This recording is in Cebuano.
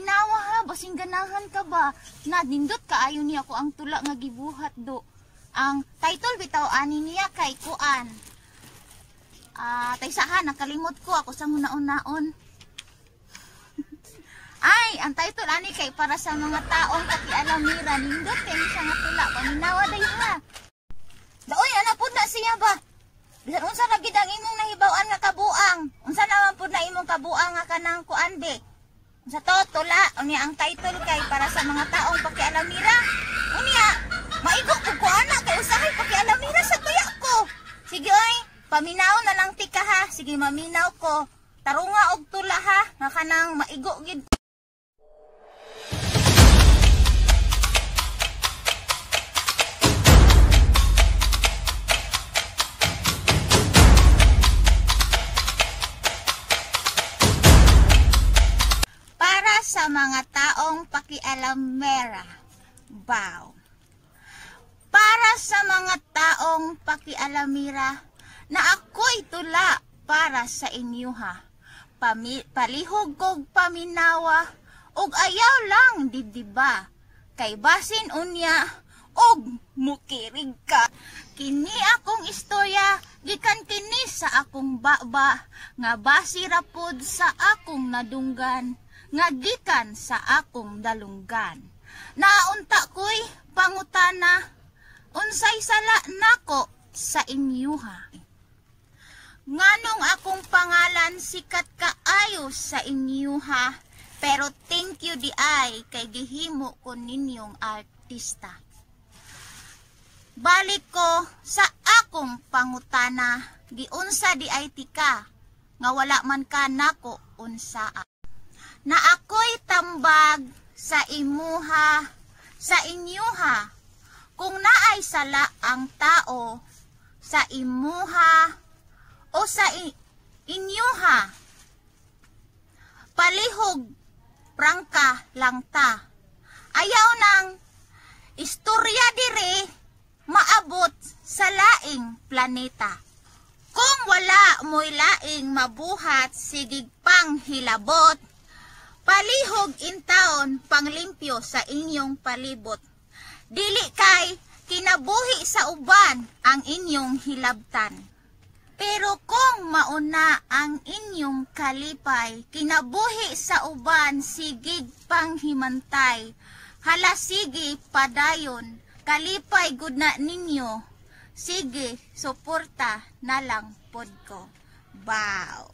Paminawa ha, basing ganahan ka ba? Na nindot kaayo niya ko ang tula nga gibuhat do. Ang title bitaw ani niya kay kuan. Taysaha, nakalimot ko ako sa hunaon-naon. Ay, ang title ani kay "Para sa Mga Taong Pakialamera." Nindot kay ni siya nga tula. Paminawa day ha. Daoy, ana pud na siya ba? Bisan unsa ra gid ang imong nahibaw-an nga kabuang. Unsa naman pud na imong kabuang nga kanang kuan be? Unsa to tula? Unya ang title kay "Para sa Mga Taong Pakialamera." Unya, maigo ko ko ana kay usahay pakialamera sa tuya ko. Sige oy, paminaw na lang tika ha. Sige, maminaw ko. Tarunga og tula ha, nga kanang maigo gid. "Para sa Mga Taong Pakialamera." Bow. Para sa mga taong pakialamera na ako'y tula para sa inyo ha. Palihog kog paminawa ug ayaw lang dibdiba kay basin unya og mukirig ka. Kini akong istorya gikan kini sa akong baba nga basi ra pod sa akong nadunggan nga gikan sa akong dalunggan. Naunta ko'y pangutana, unsay sala nako sa inyuha? Nganong akong pangalan sikat kaayo sa inyuha, pero thank you di ay kay gihimo ko ninyong artista. Balik ko sa akong pangutana, giunsa di ay tika, nga wala man ka nako unsaa. Na ako'y tambag sa imuha, sa inyuha, kung naay sala ang tao sa imuha o sa inyuha, palihog prangka lang ta. Ayaw nang istorya dire maabot sa laing planeta. Kung wala mo'y laing mabuhat, sigig pang hilabot, palihog intaon panglimpyo sa inyong palibot. Dili kay kinabuhi sa uban ang inyong hilabtan. Pero kung mauna ang inyong kalipay, kinabuhi sa uban sigig panghimantay. Hala sige padayon, kalipay gud na ninyo. Sige, suporta na lang pod ko. Bow.